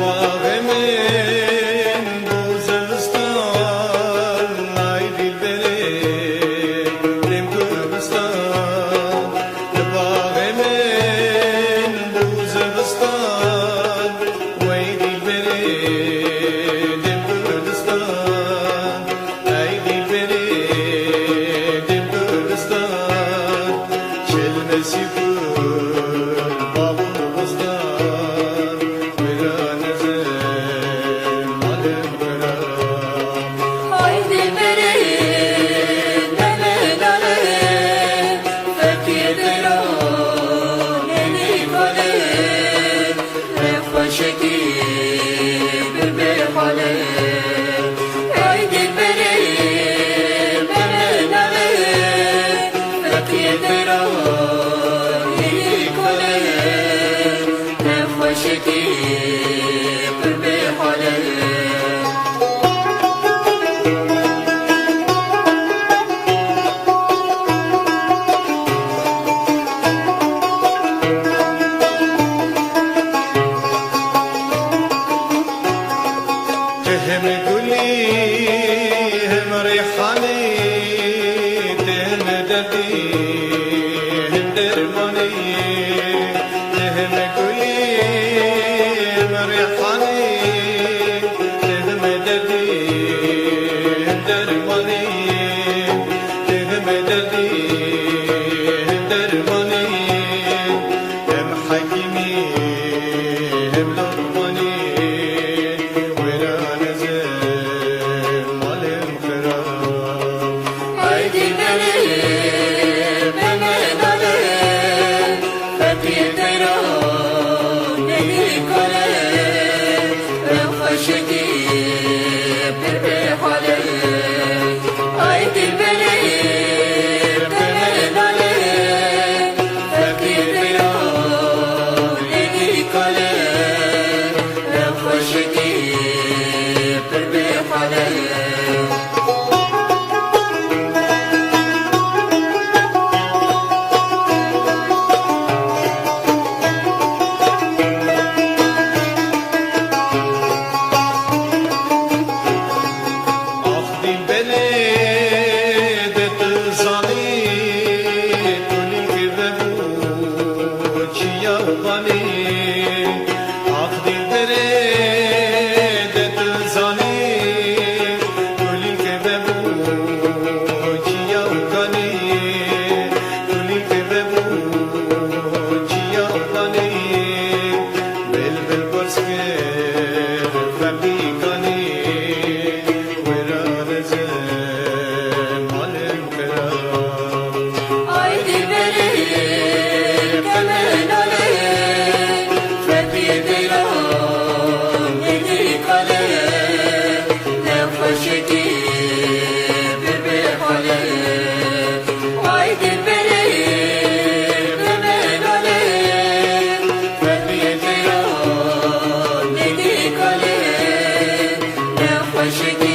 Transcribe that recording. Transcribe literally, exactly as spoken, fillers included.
Baxê min bû zivistan, ay dilberê, dem gulstan. Di baxê min bû zivistan, wey dilberê, dem gulstan. Ey dilberê, dem gulstan, çelmesî gul, bav û bostan, wêran ez ê malê min xirab. Ay dilberê, demê nalê, feqîr dero, nenî kalê. Xweşikî bi bê halê, ay dilberê, bebe nalê, fetiyê te ra hî kolê. Xweşikî bi bê halê. Tu hem gulî, hem rîhanî, tu hem derdî, hem dermanî. Tu hem gulî, hem rîhanî, tu hem derdî, hem dermanî. Tu hem derdî, hem dermanî, hem hekîmî, hem lokmanî, wêran ez ê malê min xirab. Ay dilberê, bebe nalê, feqîr te ra nenî kalê. Xweşikî pir bê halê. Ay dilberê, bebe nalê, feqîr te ra nenî kalê. Xweşikî pir bê halê. Ax dilberê, de tu zanî, tu lîlkê vebû çiya banî. Ax dilberê, de tu zanî, tu lîlkê vebû çiya kanî, tu lîlkê vebû çiya kanî. Bilbil pirs kir, fendî kanî, wêran ez ê malê min xirab. Ay dilberê, keme nalê, fetiyê te ra nenî kalê. Xweşikî bi bê halê. Ay dilberê, bebe nalê, fetiyê te ra nenî kalê. Xweşikî